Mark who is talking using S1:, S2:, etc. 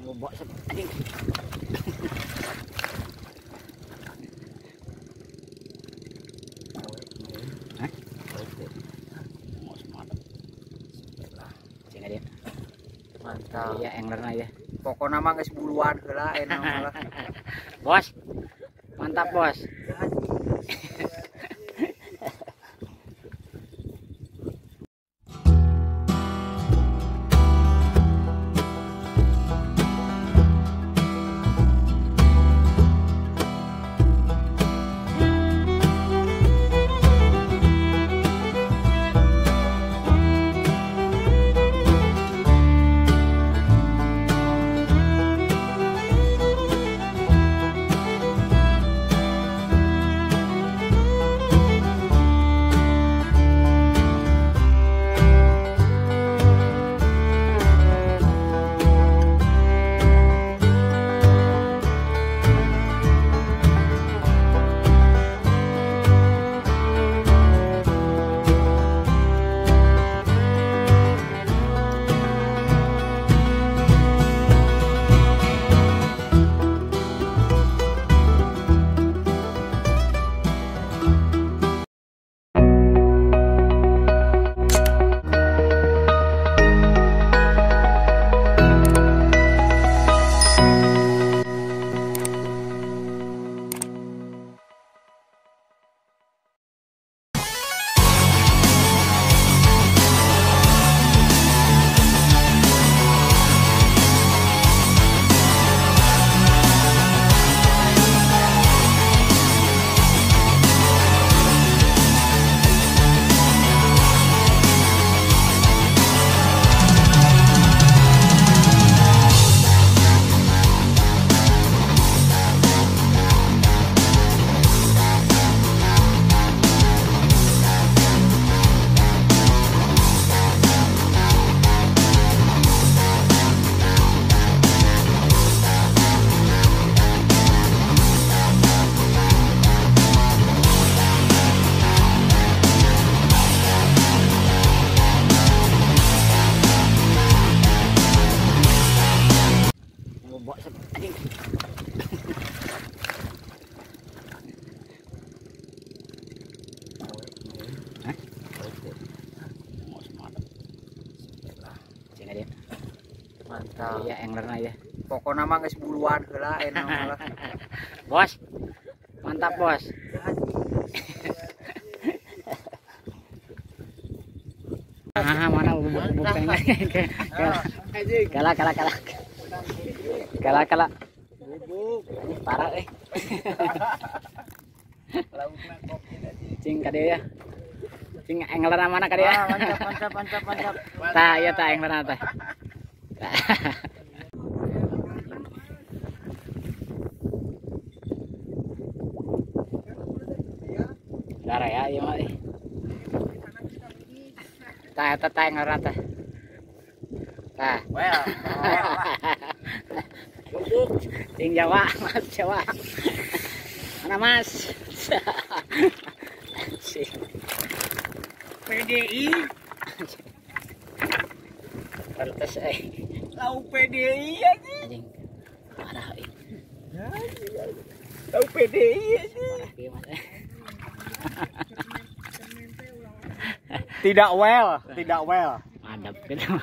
S1: Bobok anjing. Hah? Mantap. Iya, anglerna ya.
S2: Pokoknya mah geus buluan heula enak malah.
S1: Bos. Mantap, Bos.
S2: Mantap.
S1: Iya, anglerna ya.
S2: Pokoknya mah geus buluan heula enak malah.
S1: Bos. Mantap, Bos. Ah, mana bubuk kala kala kala. Kala kala.
S2: Bubuk.
S1: Ini parah eh. Cing kade ya. Cing anglerna mana kade ya?
S2: Mantap mantap mantap mantap.
S1: Tah, iya tah anglerna tah. Darah ya, iya mah. Tah eta tah anglerna tah. Tah.
S2: Well.
S1: Cing Jawa, Mas Jawa. Mana Mas?
S2: PDI.
S1: Kertas eh.
S2: Lau PDI aja.
S1: Anjing. Parah eh.
S2: Lau PDI aja. Tidak well, tidak well.
S1: Madap gitu.